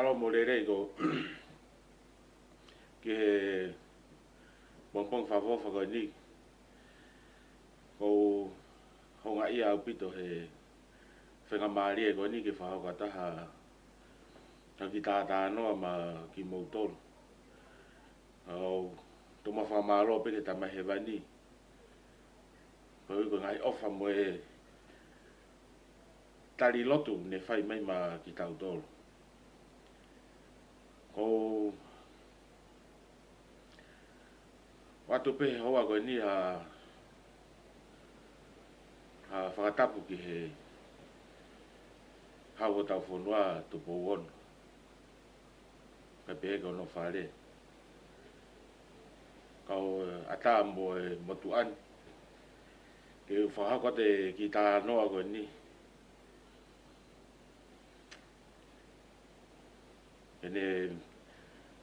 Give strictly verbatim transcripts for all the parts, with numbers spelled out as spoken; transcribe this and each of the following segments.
Mālō mo lelei ko ki he pongipongi fakaʻofoʻofa ko eni. ʻOku ou houngaʻia ʻaupito he faingamālie ko eni ke fakahoko atu ha kiʻi talanoa maʻa kimoutolu. ʻOku tau fakamālō pē ki he Tamai Hēvani koeʻuhi ko e ngaahi ʻofa mo e tali lotu ne fai mai maʻa kitautolu. ʻOku ou ʻoatu pē he houa ko eni ha, ha fakatapu ki he hau ʻo hotau fonua, Tupou Ono, kae pehē ki hono fale, kau ʻatā mo e motuʻa ni, ke fakahoko atu e kiʻi talanoa ko eni. Pea ne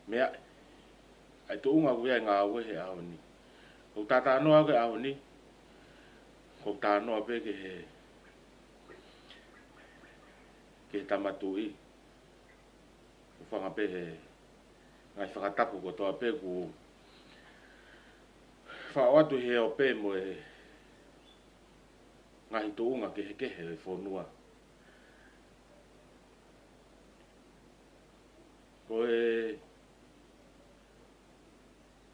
meʻa ai tuʻunga ʻoku ʻi ai e ngāue he ʻaho ni. ʻOku ou talanoa ki he ʻaho ni, ʻoku ou talanoa pē ki he, ki he Tama Tuʻi. ʻOku ou fanga pē he ngaahi fakatapu kotoa pē kuo faʻo atu he ope mo e ngaahi tuʻunga kehekehe ʻo e fonua. Ko e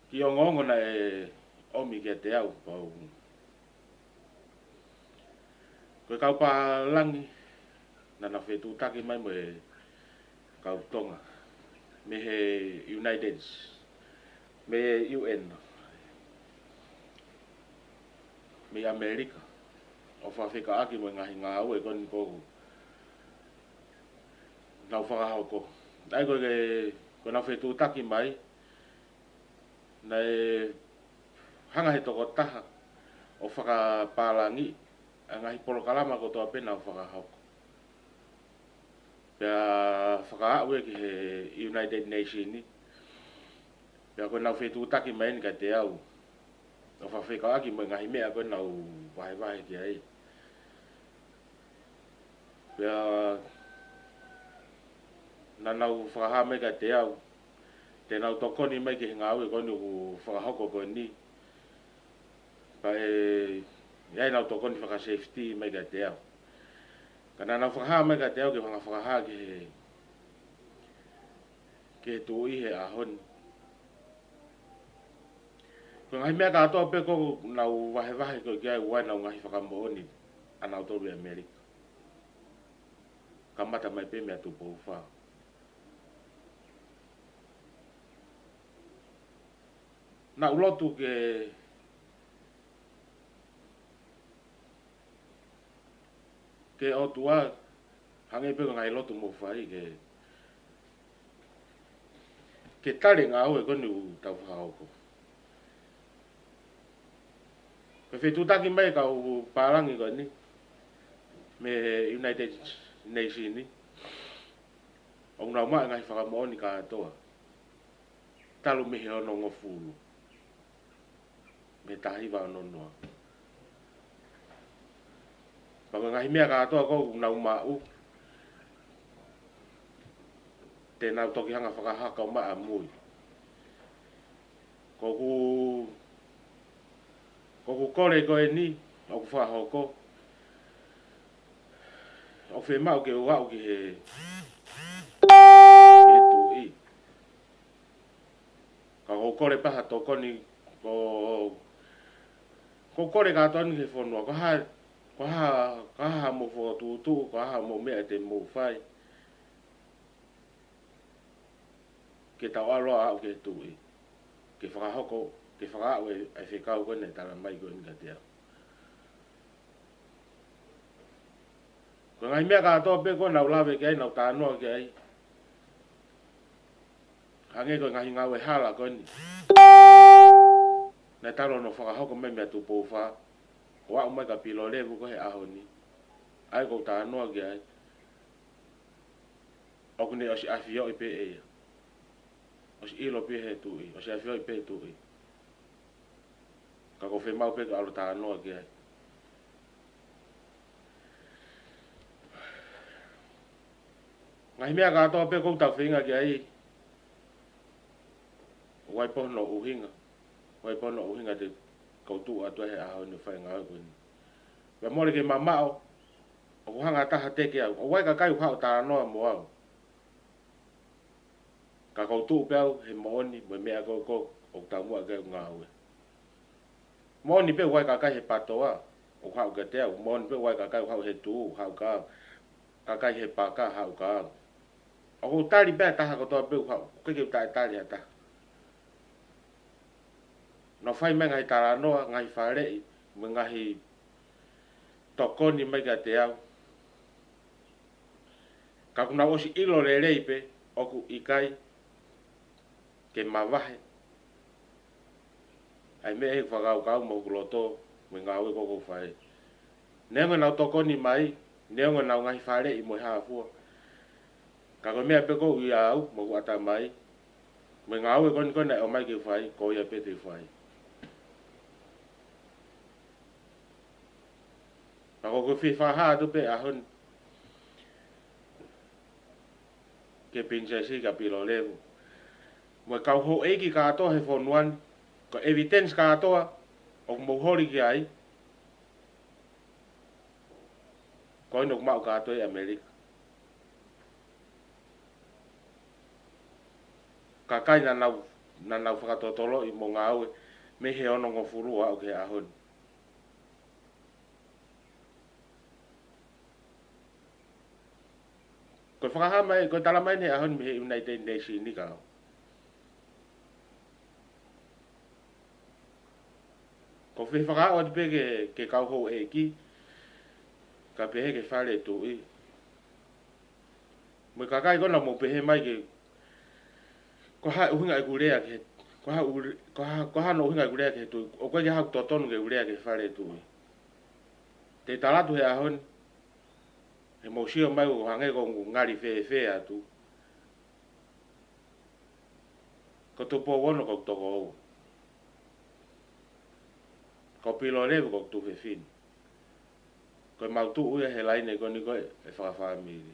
kiʻi ongoongo naʻe ʻomi kiate au pau, ko e kau pālangi naʻa nau fetuʻutaki mai mo e kau Tonga mei he United, mei he U N, mei ʻAmelika, ʻo fakafekauʻaki mo e ngaahi ngāue ko eni ʻoku nau fakahoko. ʻA ia ko e, ko ʻenau fetuʻutaki mai, naʻe hanga he tokotaha ʻo fakapālangi ʻa e ngaahi polokalama kotoa pē naʻa nau fakahoko. Pea fakaaʻu ia ki he United Nation ni. Pea ko ʻenau fetuʻutaki mai eni kiate au ʻo fakafekauʻaki mo e ngaahi meʻa ko ē naʻa nau vahevahe ki ai. Pea naʻa nau fakahā mai kiate au te nau tokoni mai ki he ngāue ko eni ʻoku fakahoko ko eni. Pea ʻe ʻi ai ʻenau tokoni fakasafety mai kiate au. Ka naʻa nau fakahā mai kiate au ke u hanga ʻo fakahā ki he, ki he Tuʻi he ʻaho ni. Ko e ngaahi meʻa kātoa pē ʻoku nau vahevahe ko ē ki ai, ʻoku ʻi ai ʻenau ngaahi fakamoʻoni ʻanautolu ʻi ʻAmelika. Kamata mai pē meia Tupou Fā. Naʻa ku lotu ke, ki he ʻOtua, hangē pē ko e ngaahi lotu ʻoku mou fai, ke, ke tali e ngāue ko eni ʻoku tau fakahoko. Ko e fetuʻutaki mai e kau pālangi ko eni mei he United Nation ni, ʻoku nau maʻu e ngaahi fakamoʻoni kātoa talu mei he onongofulu, mei he taha hiva ono noa. Pea ko e ngaahi meʻa kātoa ʻoku nau maʻu, te nau toki hanga ʻo fakahā kau mai ʻamui. Ko ʻeku, ko ʻeku kole ko eni ʻoku fakahoko, ʻoku fiemaʻu ke u aʻu ki he, ki he Tuʻi. Ka ʻoku ou kole pē ha tokoni, ko, ʻoku ou kole kātoa ni ki he fonua, ko e hā, ko e hā, ko e hā haʻamou fokotuʻutuʻu, ko e hā haʻamou meʻa te mou fai, ke tau ʻalu ʻo aʻu ki he Tuʻi ke fakahoko, ke fakaaʻu e, e fekau ko eni naʻe tala mai ko eni kiate au. Ko e ngaahi meʻa kātoa pē ʻoku nau lave ki ai, nau talanoa ki ai, hangē ko e ngaahi ngāue hala ko eni naʻe talu hono fakahoko mai meia Tupou Fā, ʻo aʻu mai kia Pilolevu ko ē he ʻaho ni. ʻA ia ʻoku ou talanoa ki ai, ʻoku ne ʻosi ʻafioʻi pē ʻe ia, ʻosi ʻilo pē ʻe he Tuʻi, ʻosi ʻafioʻi pē ʻe he Tuʻi. Ka ʻoku ou fiemaʻu pē ke ʻalu ʻo talanoa ki ai. Ngaahi meʻa kātoa pē ʻoku tau feinga ki ai, ʻoku ʻi ai pē hono ʻuhinga, ʻoku ʻi ai pē hono ʻuhinga te u tuʻu atu ai he ʻaho ni ʻo fai e ngāue ko eni. Pea mole ke mamaʻo, ʻoku hanga ʻe ha taha ʻo teke au. ʻOku ʻi ai e kakai ʻoku haʻu ʻo talanoa mo au. Ka ʻoku ou tuʻu pē au he moʻoni, mo e meʻa ko ē ʻoku ou taumuʻa ki ai ʻeku ngāue. Moʻoni pē ʻoku ʻi ai e kakai he PATOA ʻoku haʻu kiate au. Moʻoni pē ʻoku ʻi ai e kakai ʻoku haʻu he tuʻu, haʻu kia au. Kakai he paka, haʻu kia au. ʻOku ou tali pē ʻa e taha kotoa pē ʻoku haʻu, ʻoku ʻikai ke u taʻetali ʻa e taha. Nau fai mai e ngaahi talanoa, ngaahi faleʻi, mo e ngaahi tokoni mai kiate au. Ka kuo nau ʻosi ʻilo lelei pē ʻoku ʻikai ke mavahe ʻa e meʻa ʻi heʻeku fakakaukau mo hoku loto mo e ngāue ko ē ʻoku ou fai. Neongo ʻenau tokoni mai, neongo ʻenau ngaahi faleʻi mo e hā fua, ka ko e meʻa pē ʻoku ʻiate au mo hoku ʻatamai, mo e ngāue ko eni ko ē naʻe ʻomai ke u fai, ko ia pē te u fai. Ka ʻoku ou fie fakahā atu pē he ʻaho ni ki he Pilinisesi, kia Pilolevu, mo e kau houʻeiki kātoa he fonua ni, ko e evidence kātoa ʻoku mou holi ki ai, ko eni ʻoku maʻu kātoa ʻi ʻAmelika. Kakai naʻa nau, naʻa nau fakatotoloʻi mo ngāue mei he onongofulu ʻo aʻu ki he ʻaho ni. Ko e fakahā mai, ko e tala mai eni he ʻaho ni mei he United Nations ni ka. ʻOku ou fie fakahā atu pē ki he, ki he kau houʻeiki, kae pehē ki he Fale Tuʻi, mo e kakai ko ē naʻa mou pehē mai ke, ko e hā e ʻuhinga ʻeku lea ki he, ko e hā ʻu-, ko e hā, ko e hā hono ʻuhinga ʻeku lea ki he tuʻi, ʻoku ʻikai ke ʻi ai haʻaku totonu ke u lea ki he Fale Tuʻi. Te u tala atu he ʻaho ni, he mou sio mai ʻo hangē ʻoku ou ngali fēfē atu. Ko Tupou Ono ko hoku tokoua. Ko Pilolevu ko hoku tuofefine. Ko ʻemau tuʻu ia he laine ko eni ko ē ʻo e fakafāmili.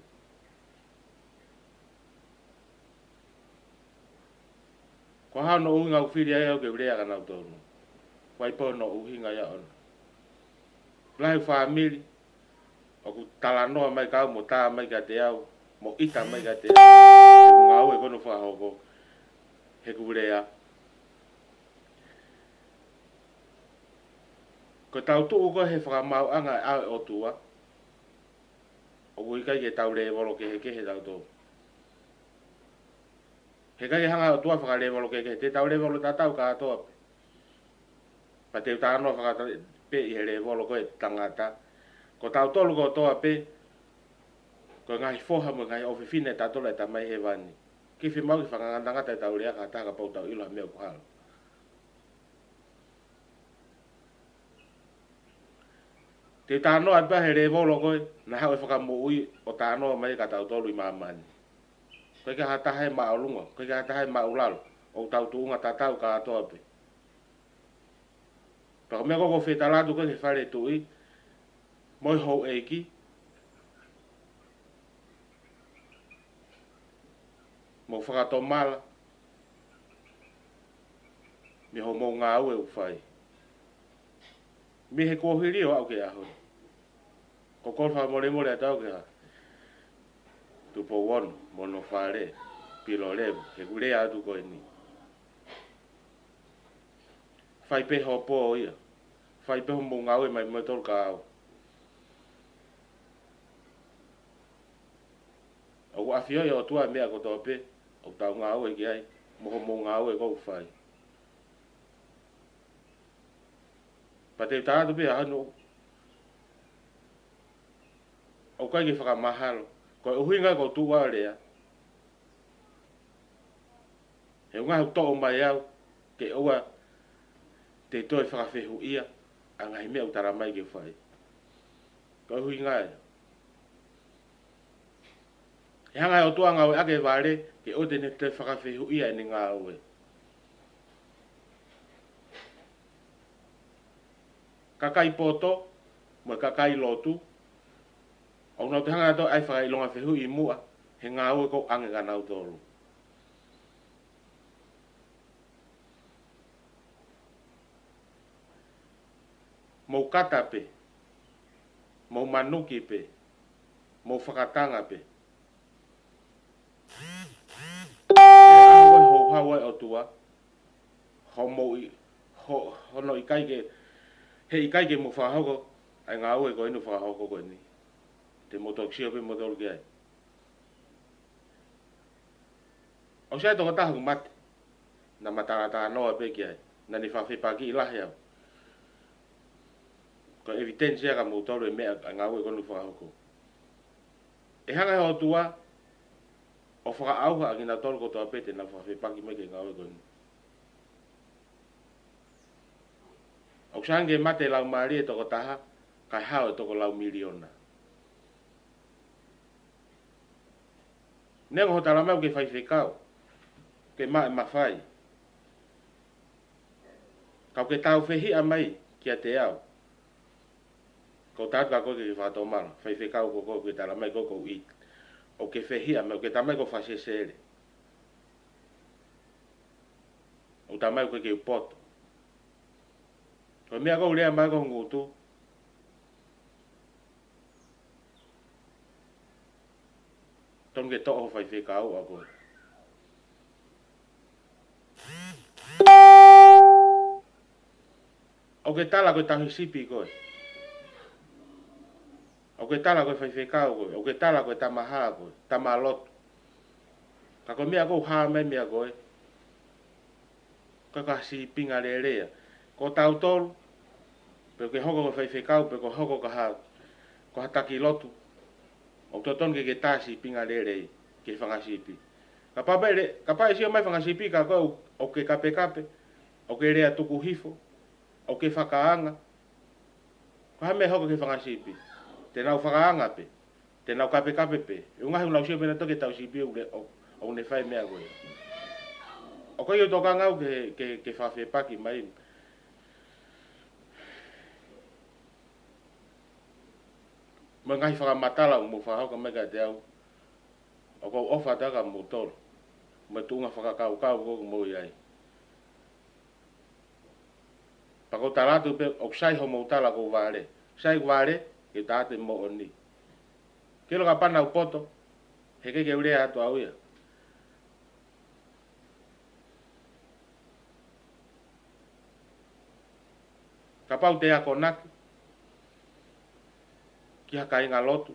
Ko e hā hono ʻuhinga ʻoku fili ai au ke u lea kia nautolu? ʻOku ʻi ai pē hono ʻuhinga ia ʻona. Lahi e fāmili ʻoku talanoa mai kia au, mo tā mai kiate au, mo ʻita mai kiate au, heʻeku ngāue ko eni ʻoku fakahoko, heʻeku lea. Ko ʻetau tuʻu ko ē he fakamaauʻanga ʻo e ʻOtua, ʻoku ʻikai ke tau lēvolo kehekehe tautolu. He ʻikai ke hanga ʻe he ʻOtua ʻo fakalēvolo kehekehe, te tau lēvolo tatau kātoa pē. Pea te u talanoa fakataha pē ʻi he lēvolo ko ē tangata. Ko tautolu kotoa pē, ko e ngaahi foha mo e ngaahi ʻofefine ʻa tautolu ʻa e Tamai Hēvani. ʻIkai fiemaʻu ke fakangatangata ʻetau lea ki ha taha kapau ʻoku tau ʻilo ha meʻa ʻoku hala. Te u talanoa atu pē he lēvolo ko ē naʻe haʻu e Fakamoʻui ʻo talanoa mai kia tautolu ʻi māmani. ʻOku ʻikai ke ʻi ai ha taha ʻe māʻolunga, ʻoku ʻikai ke ʻi ai ha taha ʻe māʻulalo, ʻoku tau tuʻunga tatau kātoa pē. Pea ko e meʻa ko ē ʻoku ou fie tala atu ko ē ki he Fale Tuʻi, mo e houʻeiki, mou fakatomala mei hoʻomou ngāue ʻoku fai mei he kuohili ʻo aʻu ki he ʻaho ni. Ko e kole fakamolemole atu au kia Tupou Ono mo hono fale, Pilolevu, heʻeku lea atu ko eni. Fai pē hoʻo pō ia. Fai pē hoʻomou ngāue mai mo e tolu kau. ʻOku ʻafioʻi ʻe he ʻOtua e meʻa kotoa pē ʻoku tau ngāue ki ai, mo hoʻomou ngāue ko ē ʻoku fai. Pea te u tala atu pē ʻa hono, ʻoku ʻikai ke fakamahalo. Ko e ʻuhinga ʻoku ou tuʻu au ʻo lea, he ʻuhinga ʻoku toʻo mai au ke ʻoua te u toe fakafehuʻia ʻa e ngaahi meʻa ʻoku tala mai ke u fai. Ko e ʻuhinga ia. He hanga ʻe he ʻOtua ʻo ngāueʻaki e vale ke ʻoua te ne toe fakafehuʻia ʻene ngāue. Kakai poto mo e kakai lotu, ʻoku nau toe hanga ʻo ʻai fakaʻilonga fehuʻi ʻi muʻa, he ngāue ʻoku ʻoange kia nautolu. Mou kata pē, mou manuki pē, mou fakatanga pē. He ʻaho ko ē ʻoku houhau ai e ʻOtua, hoʻomou ʻi-, ho-, hono ʻikai ke, he ʻikai ke mou fakahoko ʻa e ngāue ko eni ʻoku fakahoko ko eni. Te mou toki sio pē moutolu ki ai. ʻOsi ʻi ai e tokotaha kuo mate, naʻá ma talatalanoa pē ki ai, naʻá ne fakafepakiʻi lahi au. Ko e evidence ia kia moutolu e meʻa, ʻa e ngāue ko eni ʻoku fakahoko. ʻE hanga ʻe he ʻOtua ʻo fakaʻauha ʻa kinautolu kotoa pē te nau fakafepaki mai ki he ngāue ko eni. ʻOku sai ange ke mate e laumālie e tokotaha, kae hao e toko lau miliona. Neongo hoʻo talamai ʻokú ke faifekau, ke maʻu e mafai, ka ʻokú ke tāufehiʻa mai kiate au. Ko e tala atu kia koe ke ke fakatomala, faifekau ko ē ʻokú ke talamai ko ē ʻokú ke ʻi-, ʻokú ke fehiʻa mai, ʻokú ke talamai ʻokú ke fakasesele. ʻOku talamai ʻokú ke kei poto. Ko e meʻa ʻoku ou lea mai ko e ngutu. Tonu ke toʻo hoʻo faifekau ʻa koe. ʻOkú ke tala ko e tauhi sipi koe. ʻOkú ke tala ko e faifekau koe. ʻOkú ke tala ko e tama hā koe, tama lotu. Ka ko e meʻa ʻoku hā mai meiate koe, ko e ka sīpinga lelei ia. Ko tautolu, pe ʻokú ke hoko ko e faifekau, pe ʻokú ke hoko ko ha, ko ha taki lotu, ʻoku totonu ke ke tā sīpinga lelei ki he fanga sipi. Kapau pē ʻe, kapau ʻe sio mai e fanga sipi kia koe ʻokú ke kapekape, ʻokú ke lea tuku hifo, ʻokú ke fakaanga, ko e hā e meʻa ʻe hoko ki he fanga sipi? Te nau fakaanga pē, te nau kapekape pē. ʻUhinga he ʻoku nau sio pē nautolu ki he tauhi sipi ʻoku ne, ʻo, ʻoku ne fai e meʻa ko ē. ʻOku ʻikai ke u tokanga au ke, ke, ke fakafepaki mai mo e ngaahi fakamatala ʻoku mou fakahoko mai kiate au. ʻOku ou ʻofa atu kia moutolu mo e tuʻunga fakakaukau ʻoku mou ʻi ai. Pea ʻoku ou tala atu pē, ʻoku sai hoʻomou tala ʻoku ou vale. Sai ʻeku vale, ke u tala atu e moʻoni. Ke ʻilo kapau naʻá ku poto, he ʻikai ke u lea atu au ia. Kapau te u akonaki ki ha kāinga lotu,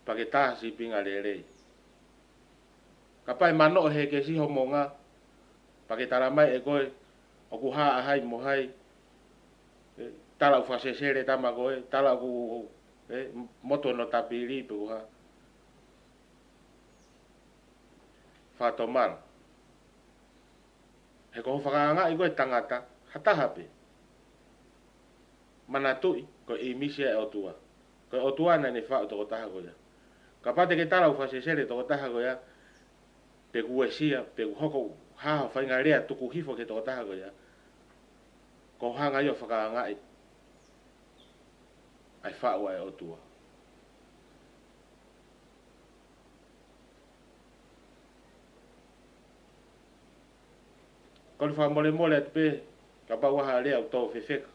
pea ke tā sīpinga lelei. Kapau ʻe manoʻo he kesi hoʻo moʻunga, pea ke talamai ʻe koe ʻoku hā ʻa hai mo hai, ē, tala ʻoku fakasesele e tama ko ē, tala ʻoku, ē, motu hono tapili pe ko e hā. Fakatomala. He ko hoʻo fakaangaʻi ko ē e tangata, ha taha pē, manatuʻi ko e ʻīmisi ia ʻo e ʻOtua. Ko e ʻOtua naʻá ne faʻu e tokotaha ko ia. Kapau te ke tala ʻoku fakasesele e tokotaha ko ia, pe kuo uesia, pe kuo hoko ha faʻahinga lea tuku hifo ki he tokotaha ko ia, ko hoʻo hanga ia ʻo fakaangaʻi ʻa e faʻu ʻa e ʻOtua. Kole fakamolemole atu pē, kapau ʻoku ʻi ai ha lea ʻoku tō fefeka,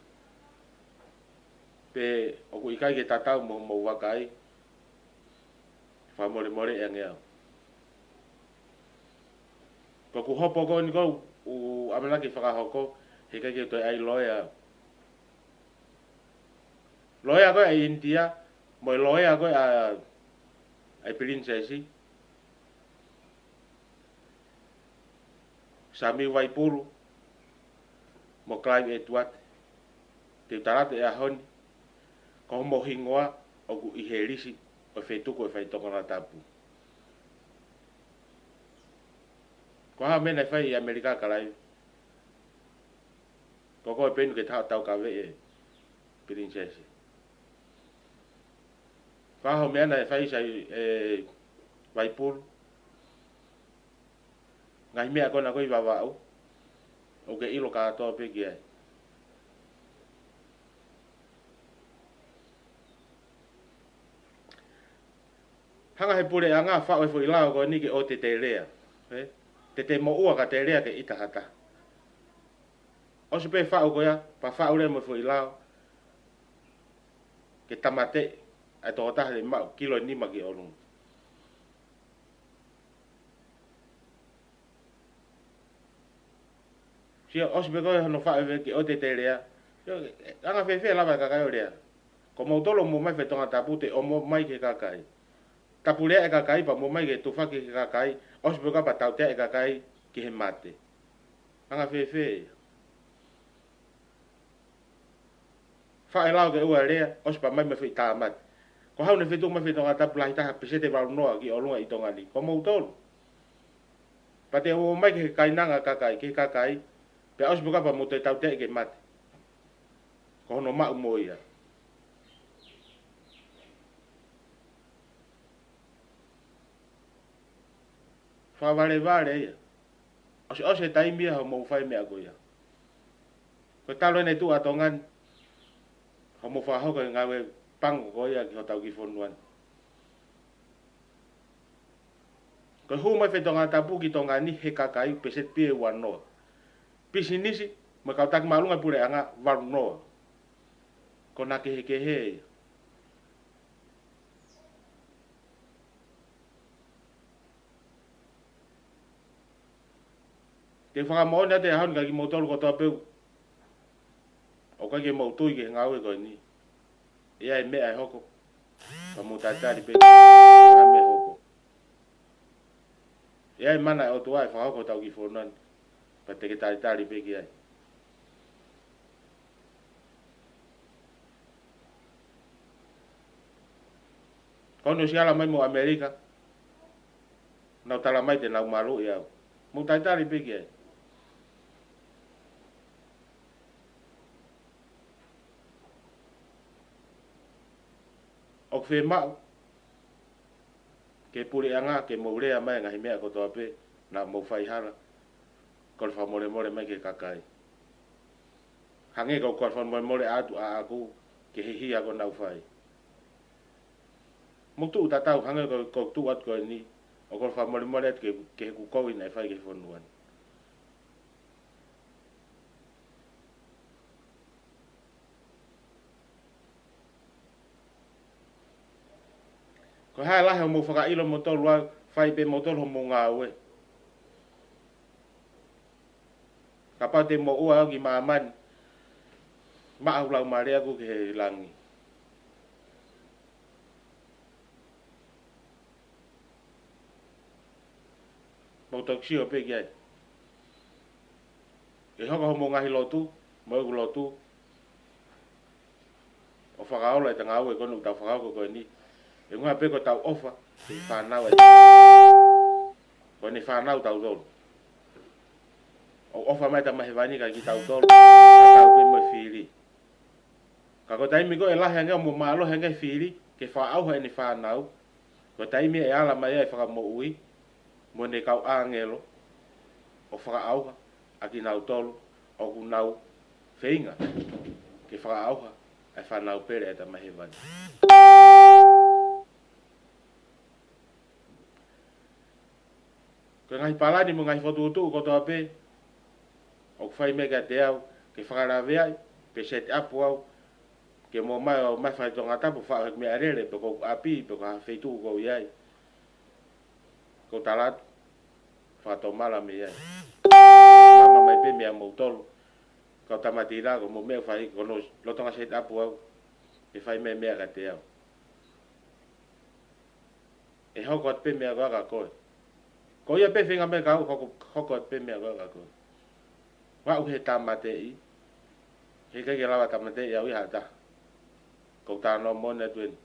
pe ʻoku ʻikai ke tatau mo, mo e vakai, fakamolemoleʻi ange au. Ko ʻeku hopo ko eni ʻoku ou ʻamanaki fakahoko, he ʻikai ke toe ʻi ai e loea. Loea ko ē ʻa ʻInitia, mo e loea ko ē ʻa, ʻa e Pilinisesi, Samiu Vaipulu mo Clive Edward, te u tala atu he ʻaho ni, ko hoʻomou hingoa ʻoku ʻi he lisi ʻo e feituʻu ʻoku fai e tokonatapu. Ko e hā e meʻa naʻe fai ʻi ʻAmelika, Clive? Ko koe pē eni ʻokú ke tau, taukaveʻi e Pilinisesi. Ko e hā e meʻa naʻe fai, sai, ē, Vaipulu? Ngaahi meʻa ko ena ko ē ʻi Vavaʻu, ʻokú ke ʻilo kātoa pē ki ai. Anga he puleʻanga faʻu e foʻi lao ko eni ke ʻoua te te lea. Ē? Te te moʻua ka te lea ke ʻita ha taha. ʻOsi pē faʻu ko ia, pea faʻu leva mo e foʻi lao ke tāmateʻi ʻa e tokotaha ʻe maʻu kilo ʻe nima ki ʻolunga. Sio, ʻosi pē ko e hono faʻu e ke ʻoua te te lea. Sio, anga fēfē lava e kakai ʻo lea? Ko moutolu ʻoku mou ōmai fai Tongatapu, te ʻoua mou ōmai ki he kakai. Tapu lea e kakai, pea mou ōmai ke tufaki ki he kakai, ʻosi pē ko ia pea tautea e kakai ki he mate. Anga fēfē ia? Faʻu e lao ke ʻoua lea, ʻosi pea ōmai mo e foʻi tāmate. Ko e hā hono fetuku mai fai Tongatapu lahi taha peseti ʻe valu noa ki ʻolunga ʻi Tonga ni? Ko moutolu. Pea te ōmai ki he kainanga kakai, ki he kakai, pea ʻosi pē ko ia pea mou toe tautea ke mate. Ko hono maʻu mo ia. Fakavalevale ia. ʻOsi, ʻosi e taimi ia hoʻomou fai e meʻa ko ia. Ko e talu eni e tuʻu ʻa Tonga ni, hoʻomou fakahoko e ngāue pango ko ia ki hotau kiʻi fonua ni. Ko e hū mai fai Tongatapu ki Tonga ni he kakai, peseti pē ʻe ua noa. Pisinisi mo e kau taki māʻolunga puleʻanga, valu noa. Ko ʻena kehekehe ia. Te u fakamoʻoni atu he ʻaho ni kia kimoutolu kotoa pē ʻoku ʻikai ke mou tui ki he ngāue ko eni. ʻE ʻi ai e meʻa ʻe hoko, pea mou talitali pē ki he meʻa ʻe hoko. ʻE ʻi ai e mana ʻo e ʻOtua ʻe fakahoko hotau kiʻi fonua ni, pea te ke talitali pē ki ai. Ko eni ʻosi ala mai mo ʻAmelika, nau tala mai te nau maluʻi au. Mou talitali pē ki ai. ʻOku fiemaʻu ke puleʻanga, ke mou lea mai e ngaahi meʻa kotoa pē naʻa mou fai hala, kole fakamolemole mai ki he kakai. Hangē ko e kole fakamolemole atu ʻaʻaku ki he hia kuo nau fai. Mou tuʻu tatau hangē ko, ko e tuʻu atu ko eni, ʻo kole fakamolemole atu ki, ki he kukovi naʻe fai ki he fonua ni. Ko e hā e lahi hoʻomou fakaʻilo moutolu au, fai pē moutolu hoʻomou ngāue. Kapau te u moʻua au ki māmani, maʻa hoku laumālie ʻaʻaku ki he langi. Mou toki sio pē ki ai. ʻE hoko hoʻomou ngaahi lotu mo ʻeku lotu ʻo fakaola ʻetau ngāue ko eni ʻoku tau fakahoko ko eni. ʻE ngā pē ko ʻetau ʻofa ki he fānau ē. Ko ʻene fānau tautolu. ʻOku ʻofa mai ʻa e Tamai Hēvani kia kitautolu, ka tau pē mo e fili. Ka ko e taimi ko ē ʻe lahi ange mo mālohi ange e fili ke fakaʻauha ʻene fānau, ko e taimi ʻe ala mai ai e Fakamoʻui mo ʻene kau ʻāngelo ʻo fakaʻauha ʻa kinautolu ʻoku nau feinga ke fakaʻauha ʻa e fānau pele ʻa e Tamai Hēvani. Ko e ngaahi palani mo e ngaahi fokotuʻutuʻu kotoa pē ʻoku fai mai kiate au ke fakalaveaʻi, pe set up au, ke mou ōmai ʻo ōmai fai Tongatapu, faʻu ha kiʻi meʻalele, pe ko hoku ʻapi, pe ko ha feituʻu ʻoku ou ʻi ai. Ko e tala atu, fakatomala mei ai. Mama mai pē meia moutolu, kau tāmate ila, ko hoʻomou meʻa ʻoku fai, ko hono lolotonga set up au, ke fai mai e meʻa kiate au. ʻE hoko atu pē meʻa ko ia kia koe. Ko ia pē feinga mai kia au, hoko, hoko atu pē meʻa ko ia kia koe. Aʻu ki he tāmateʻi, heʻikai ke lava tāmateʻi au ʻe ha taha. Ko e talanoa moʻoni atu eni.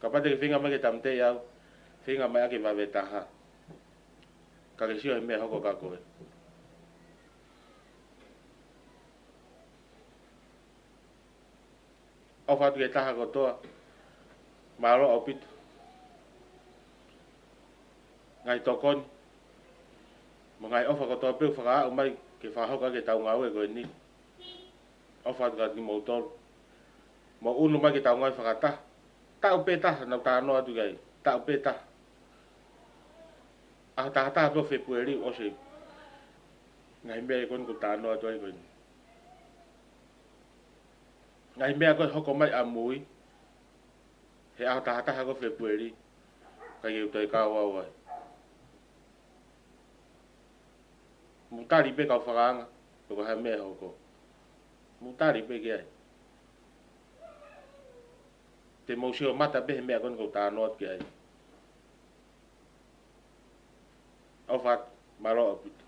Kapau te ke feinga mai ke tāmateʻi au, feinga mai ʻaki e vave taha. Ka ke sio he meʻa hoko kia koe. ʻOfa atu ki he taha kotoa, mālō ʻaupito. Ngaahi tokoni mo e ngaahi ʻofa kotoa pē ʻoku fakaaʻu mai ke fakahoko ʻaki ʻetau ngāue ko eni. ʻOfa atu kia kimoutolu. Mou ʻunu mai ke tau ngāue fakataha Taʻu pē taha naʻa ku talanoa atu ki ai. Taʻu pē taha. ʻAho taha taha pē ʻo Fēpueli ʻosi. Ngaahi meʻa ko eni ʻoku ou talanoa atu ai ko eni. Ngaahi meʻa ko ē hoko mai ʻamui. He ʻaho taha taha ko ē Fēpueli. ʻIkai ke u toe kau au ai. Mou tali pē kau fakaanga. Pe ko e hā e meʻa ʻe hoko. Mou tali pē ki ai. Te mou sio mata pē he meʻa ko eni ʻoku ou talanoa atu ki ai. ʻOfa atu, mālō ʻaupito.